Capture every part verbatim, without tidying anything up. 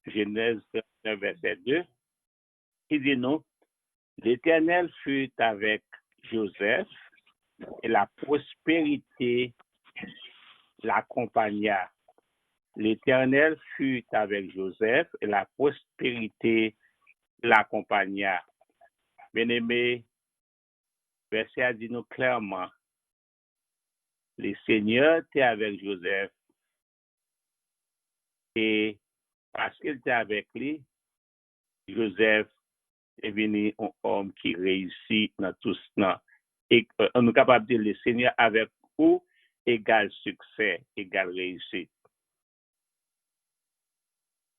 Genèse trente-neuf, verset deux, ki di nou, L'Éternel fut avec Joseph et la prospérité l'accompagna. L'Éternel fut avec Joseph et la prospérité l'accompagna. Bien-aimé, vèsè a di nou klèman, Lesenyè te avèk Jozèf, e paske l te avèk li, Jozèf te vini yon òm ki reyisi nan tout, nan, e, e, nou kapab di, Lesenyè avèk ou egal siksè, egal reyisit.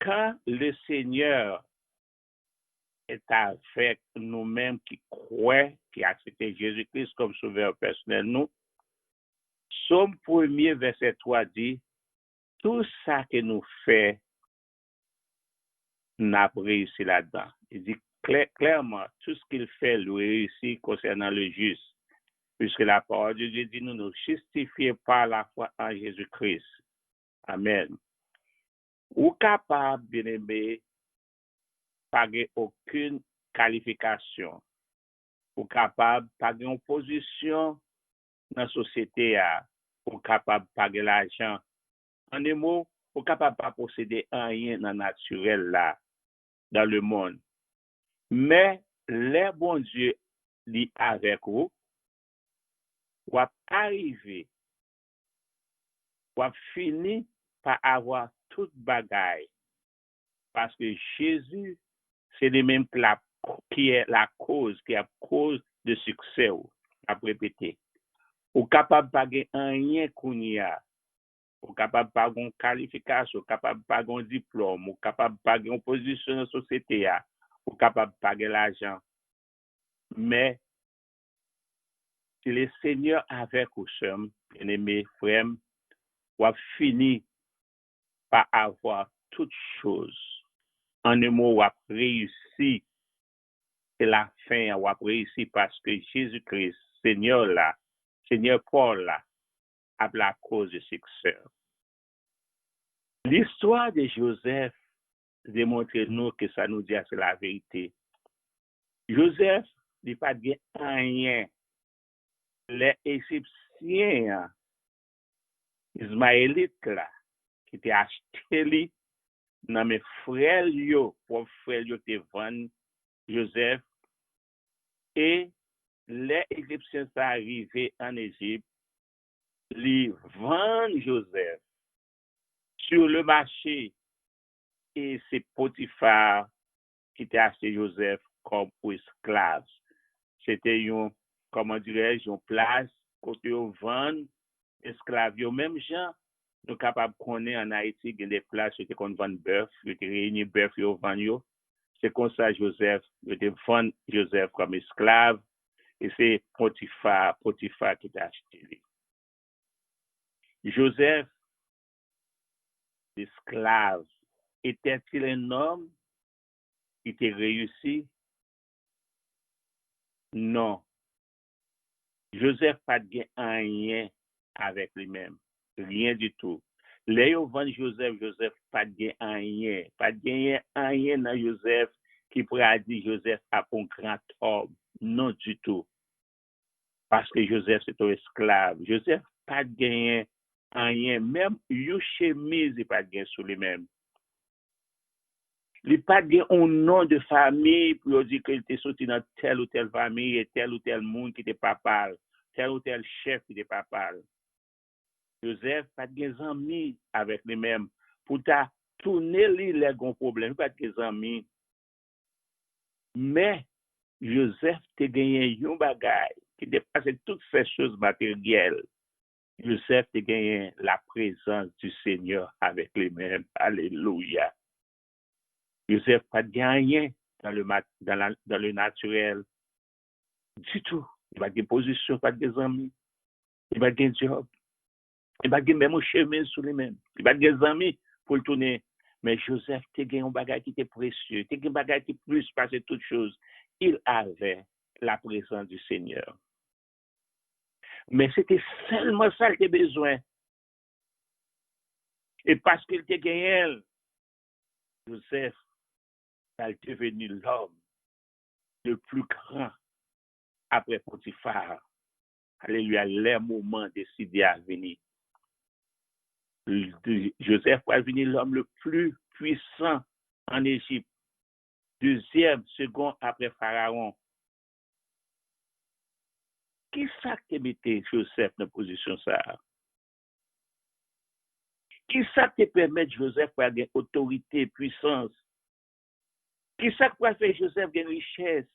Quand le Seigneur est avec nous-mêmes qui croyons, qui acceptons Jésus-Christ comme sauveur personnel nou, Sòm premye, vèsè twa di, tout sa ke nou fè, n ap reyisi ladan. Li di klè, klèman, tout ce qu'il fait lui réussit concernant le juste, puisque la parole de Dieu dit nous, nous justifiés par la foi en Jésus-Christ. Amèn. Ou kapab, byeneme, pa gen okenn kalifikasyon. Ou kapab pa gen yon pozisyon nan sosyete a. Ou kapab pa gen lajan. An de mo, ou kapab pa posede anyen nan natirèl la, dans le monde. Men, lè Bondye li avèk ou, w ap arive, w ap fini pa avwa tout bagay. Paske Jezi, se li menm ki la, ki è la koz, ki ap koz de siksè w. M ap repete. Ou kapab pa gen anyen kounye a. Ou kapab pa gen kalifikasyon, ou kapab pa gen diplòm, ou kapab pa gen yon pozisyon nan sosyete a, ou kapab pa gen lajan. Men, si Lesenyè avèk ou, sè m, byeneme, frè m, w ap fini pa avwa tout choz. An de mo, w ap reyisi. Se lafen an, w ap reyisi paske Jezi Kris, Senyè la, Senyè pa w la, ap lakoz de siksè. Listwa de Jozèf demontre nou ke sa nou di a se laverite. Jozèf, li pa t gen anyen. Lè Ejipsyen an, Izmayelit la, ki te achte li nan men frè l yo, pwòp frè l yo te vann Jozèf, e lè Ejipsyen sa a rive ann Ejip, li vann Jozèf sur le marché, e se Potifa ki te achte Jozèf kòm esklav. Se te yon, comment dirais-je, yon plas kote yo vann esklav yo. Menm jan nou kapab konnen ann Ayiti, gen de plas yo te konn vann bèf, yo te reyini bèf yo, vann yo. Se konsa Jozèf, yo te vann Jozèf kòm esklav, e se Potifa, Potifa ki te achte li. Joseph, l'esclave, était-il un homme qui était réussi? Non. Joseph pa t gen anyen avèk li menm. Rien du tout. Lè yo vann Joseph, Joseph pa t gen anyen. Pa t genyen anyen nan Joseph ki pral di Joseph ap yon gran tòm. Non du tout. Paske Joseph se t yon esklav. Joseph pa t genyen anyen, menm yon chemiz li pa t gen sou li menm. Li pa t gen yon non de fami pou yo di ke li te soti nan tèl ou tèl fami, e tèl ou tèl moun ki te papa l, tèl ou tèl chèf ki te papa l. Joseph pa t gen zanmi avèk li menm pou ta tounen li lè gon pwoblèm. Li pa t gen zanmi. Men, Joseph te genyen yon bagay ki depase tout sè choz materyèl. Joseph te genyen la présence du Seigneur avèk li menm. Alelouya! Joseph pa t gen anyen dans le, dans la, dans le naturel ditou. Li pa t gen pozisyon, pa t gen zanmi. Li pa t gen djòb. Li pa t gen menm yon chemiz sou li menm. Li pa t gen zanmi pou l tounen. Men Joseph te gen yon bagay ki te presye. Te gen bagay ki plis pase tout choz. Il avait la présence du Seigneur. Men se te sèlman sa l te bezwen. E paske l te genyen l, Joseph pral deveni lòm le pli gran apre Potifar. Alelouya, lè moman deside a vini. Joseph pral vini lòm le pli pwisan an Ejip, dezyèm, segon apre Farawon. Kisa k te mete Joseph nan pozisyon sa a? Kisa k te pèmèt Joseph pral gen otorite, pwisans? Kisa k pral fè Joseph gen richès?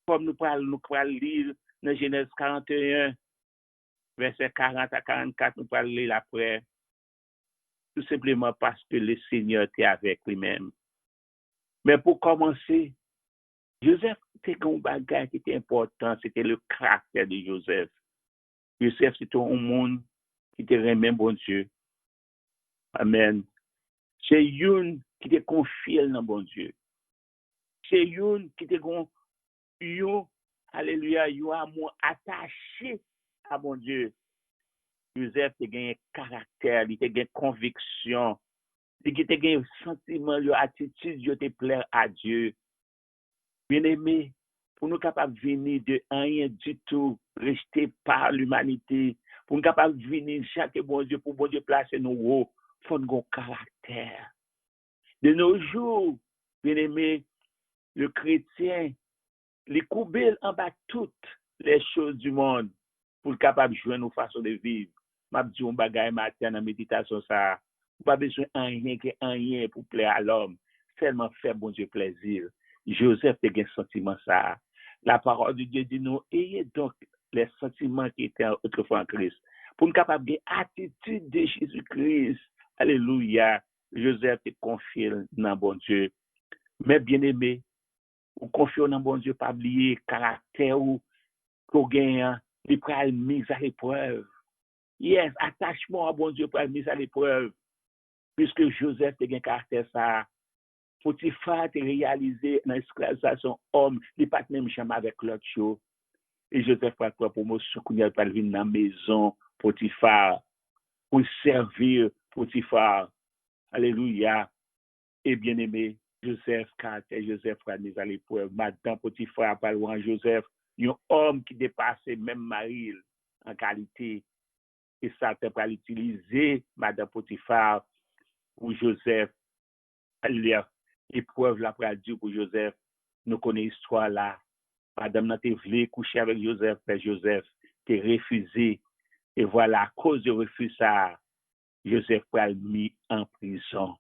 Kòm nou pral nou pral li nan Jenèz karannteyen, vèsè karant a karannkat, nou pral li l apre. Tou senpleman paske Lesenyè te avèk li menm. Men pou kòmanse, Joseph te gen yon bagay ki te enpòtan, se te le karaktè de Joseph. Joseph se te yon moun ki te renmen Bondye. Amèn. Se youn ki te konfye l nan Bondye. Se youn ki te gen yon, alelouya, yon amou atache a Bondye. Joseph te gen karaktè, li te gen konviksyon, li te gen santiman yo, atitid yo te plè a Dye. Byeneme, pou nou kapab vini de anyen ditou, rejte pa limanite, pou nou kapab vini jan ke Bondye, pou Bondye plase nou wo, fò n gen karaktè. De nos jours, byeneme, le kretyen, li koube l anba tout les choses du monde pou l kapab jwenn yon fason de viv. M ap di yon bagay maten nan meditasyon sa a. Ou pa bezwen anyen ke anyen pou plè a lòm. Sèlman fè Bondye plèzi. Joseph te gen santiman sa a. La parole de Dieu dit nous, ayez donc les sentiments qui étaient autrefois en Christ. Pou n kapab gen atitid de Jezi Kris. Alelouya. Joseph te konfye l nan Bondye. Men byeneme, ou konfye w nan Bondye, pa bliye karaktè ou ke w genyen an, li pral mis à l'épreuve. Yes, atachman w a Bondye pral mis à l'épreuve. Piske Joseph te gen karaktè sa a, Potifa te reyalize nan esklavizasyon òm, li pa t menm janm avèk lòt yo. E Joseph pral pran pwomosyon, kounye a l pral vin nan mezon Potifa pou l sèvi Potifa. Alelouya. E byeneme, Joseph, karaktè Joseph pral mis à l'épreuve. Madan Potifa pral wè an Joseph yon òm ki depase menm mari l an kalite. E Satan pral itilize madan Potifa pou Joseph. Alelouya. Eprèv la pral di pou Joseph. Nou konnen istwa la. Madanm nan te vle kouche avèk Joseph, men Joseph te refize. E vwala, akoz de refi sa a, Joseph pral mi an prizon.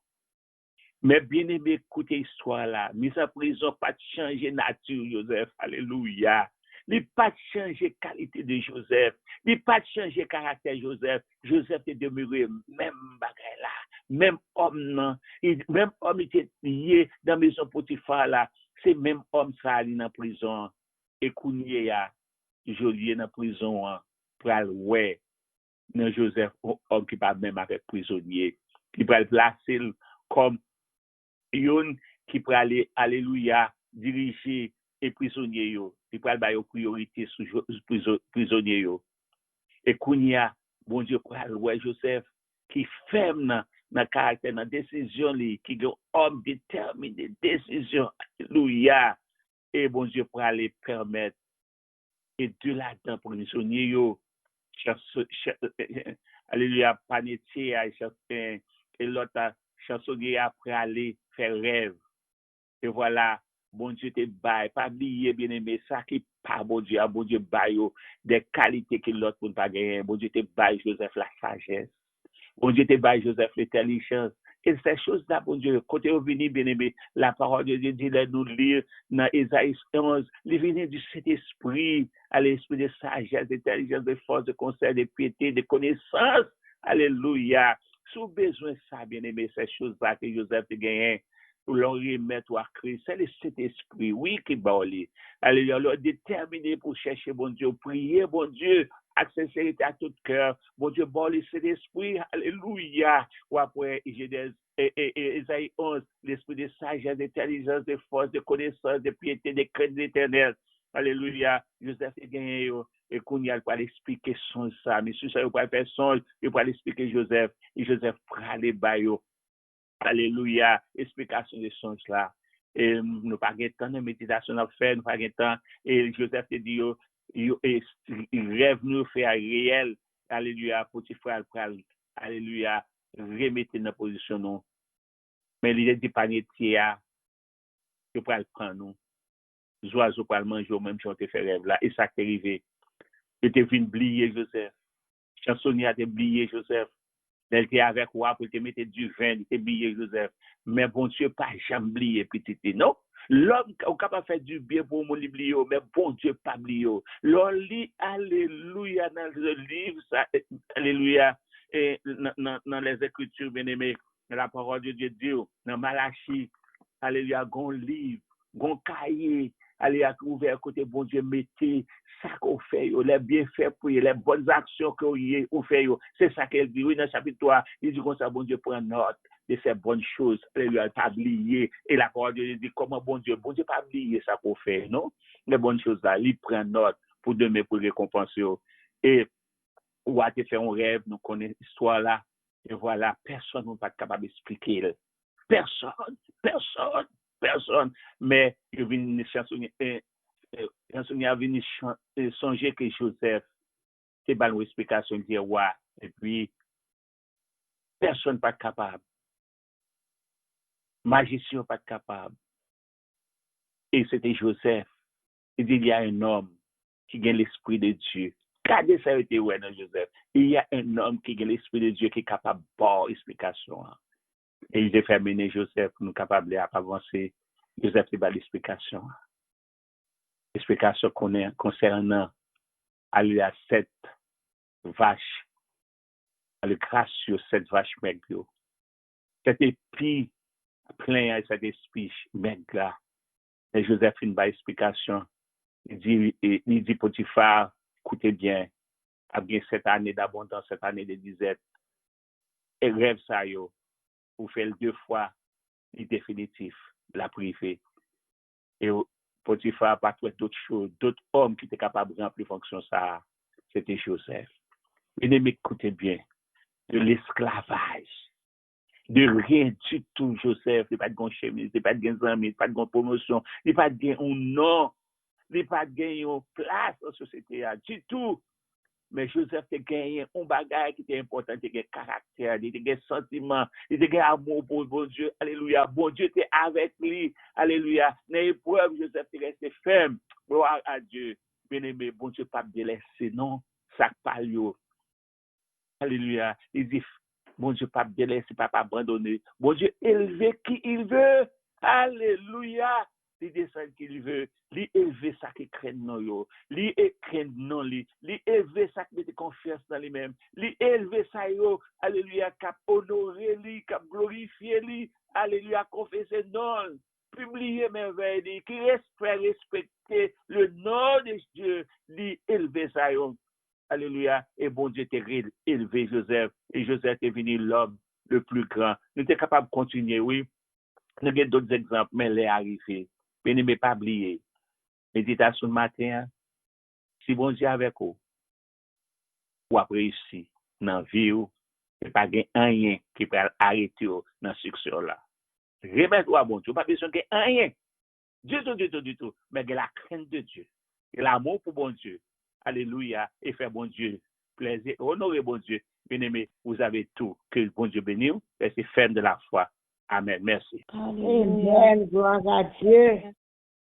Men byeneme, koute istwa la. Mis an prizon pa t chanje nati Joseph. Alelouya. Li pa t chanje kalite de Joseph. Li pa t chanje karaktè Joseph. Joseph te demere menm bagay la. Menm òm nan. Li, menm òm li te ye nan mezon Potifa la. Se menm òm sa a li nan prizon an. E kounye a, Joseph nan prizon an pral wè nan Joseph yon òm ki pa menm avèk prizonye. Li pral plase l kòm youn ki prale, alelouya, dirije e prizonye yo. Li pral ba yo priyorite sou jo- prizo- prizonye yo. E kounye a, Bondye pral wè Joseph ki fèm nan, nan karaktè, nan desizyon li, ki gen yon òm detèmine, desizyon, alelouya. E Bondye prale pèmèt e de ladan prizonye yo, chans- ch- alelouya, panetye a, chans- e lòt la, chansonye a prale fè rèv. E vwala, Bondye te bay, pa bliye, byeneme, sa ki pa Bondye a, Bondye bay yo de kalite ke lòt moun pa genyen. Bondye te bay Joseph lasajès. Bondye te bay Joseph lentèlijans. E sè choz la, Bondye, kote yo vini, byeneme, la parole de Dieu dit, lè nou li nan Ezayi onz, li vini du Sentespri, à l'esprit de sagesse, d'entèlijans, de fòs, de konsèy, de pyete, de konesans. Alelouya. Si w bezwen sa, byeneme, sè choz la ke Joseph te genyen, lè w remèt ou a Kris, se le Sentespri, wi, ki ba w li. Alelouya. Lè w detèmine pou chèche Bondye, w priye Bondye ak senserite, ak tout kè, Bondye ba w le Sentespri. Alelouya. W ap wè Jenèz, e, e, e, Ezayi onz, lespri de sajès, de entèlijans, de fòs, de konesans, de pyete, de krent Letènèl. Alelouya. Joseph te genyen yo. E kounye a, l pral esplike sonj sa. Mesye sa yo pral fè sonj, yo pral esplike Joseph. E Joseph prale ba yo alelouya, esplikasyon de sonj la. E nou pa gen tan nan meditasyon n ap fè, nou pa gen tan. E Joseph te di yo, yo e, rèv nou yo fè a reyèl, alelouya, Potifar pral, alelouya, remete nan pozisyon nou. Men li te di panyetye a, yo pral pran nou. Zwazo pral manje w menm jan w te fè rèv la. E sa k te rive. Yo te vin bliye Joseph. Chansonye a te bliye Joseph. Lè l te avèk wa pou l te mete diven, li te bliye Joseph. Men Bondye pa janm bliye pitit li, non. Lòm, ou kapab fè dibyen pou yon moun, li bliye w, men Bondye pa bliye w. Lè w li, alelouya, nan liv sa, alelouya, e nan, nan, nan Lèzekriti, byeneme, la parole de Dieu di w, nan Malachi, alelouya, gon liv, gon kaye, alelouya, ki ouvè kote Bondye mete sa ke w fè yo, les bienfaits pou yo, les bonnes actions ke w ye, ou fè yo. Se sa ke l di, wi, nan chapit twa, li di konsa, Bondye pran nòt de ces bonnes choses, alelouya, l pa bliye. E la parole de Dieu di, kòman Bondye, Bondye pa bliye sa ke w fè, non? Les bonnes choses la, li pran nòt pou demen, pou rekonpanse yo. E wa te fè yon rèv, nou konnen istwa la, e vwala, pèsonn moun pa t kapab esplike l. Pèsonn, pèsonn, pèsonn. Men yo vin chansonye, e, e, chansonye a vin chan- e, sonje ke Joseph te ba l yon esplikasyon, li di wa, epi pèsonn pa t kapab. Majisyen yo pa t kapab. E se te Joseph. Li di, il y a un homme qui gen l'esprit de Dieu. Gade sa yo te wè nan Joseph. Il y a un homme qui gen l'esprit de Dieu ki kapab ba w esplikasyon an. E li te fè mennen Joseph pou nou kapab lè ap avanse. Joseph te ba l esplikasyon an. Esplikasyon konnen konsènan, alelouya, sèt vach, alelouya, gras yo, sèt vach mèg yo. Sèt epi plen an, sèt epi mèg la. Lè Joseph fin bay esplikasyon, li di, li di Potifa, koute byen, ap gen sèt ane dabondans, sèt ane de dizèt. E rèv sa yo, ou fè l de fwa, li definitif, l ap rive. E Potifa pa t wè dòt cho-, dòt òm ki te kapab ranpli fonksyon sa a, se te Joseph. Byeneme, koute byen, de lesklavaj, de ryen ditou, Joseph, li pa t gen yon chemiz, li pa t gen zanmi, li pa t gen yon pwomosyon, li pa t gen yon non, li pa t gen yon plas nan sosyete a ditou. Men Joseph te genyen yon bagay ki te enpòtan, li te gen karaktè, li te gen santiman, li te gen amou pou Bondye. Alelouya. Bondye te avèk li. Alelouya. Nan eprèv, Joseph te rete fèm. Glwa a Dye. Byeneme, Bondye p ap delese non sa k pa l yo. Alelouya. Li di, Bondye p ap delese, p ap abandone. Bondye elve qui il veut. Alelouya. Li desann qui il veut. Li elve sa ki krenn non yo. Li e krenn non li. Li elve sa k mete konfyans nan li menm. Li elve sa yo, alelouya, k ap onore li, k ap glorifye li. Alelouya, konfese non l. Pibliye mèvèy li, ki respè, respekte le nom de Dieu, li elve sa yo. Alelouya. E Bondye te re-, elve Joseph. E Joseph te vini l'homme le plus grand. Nou te kapab kontinye, wi. Nou gen dòt egzanp, men lè a rive. Byeneme, pa bliye. Meditasyon maten an, si Bondye avèk ou, w ap reyisi nan vi w. E pa gen anyen ki pral arete w nan siksè w la. Remèt ou a Bondye. Ou pa bezwen gen anyen. Ditou, ditou, ditou. Men gen la crainte de Dieu. Gen lamou pou Bondye. Alelouya. E fè Bondye plèzi. Onore Bondye. Bien-aimé, vous avez tout. Que Bondye beni w. Restez ferme de la foi. Amen. Mèsi. Amen. Glwa a Dye.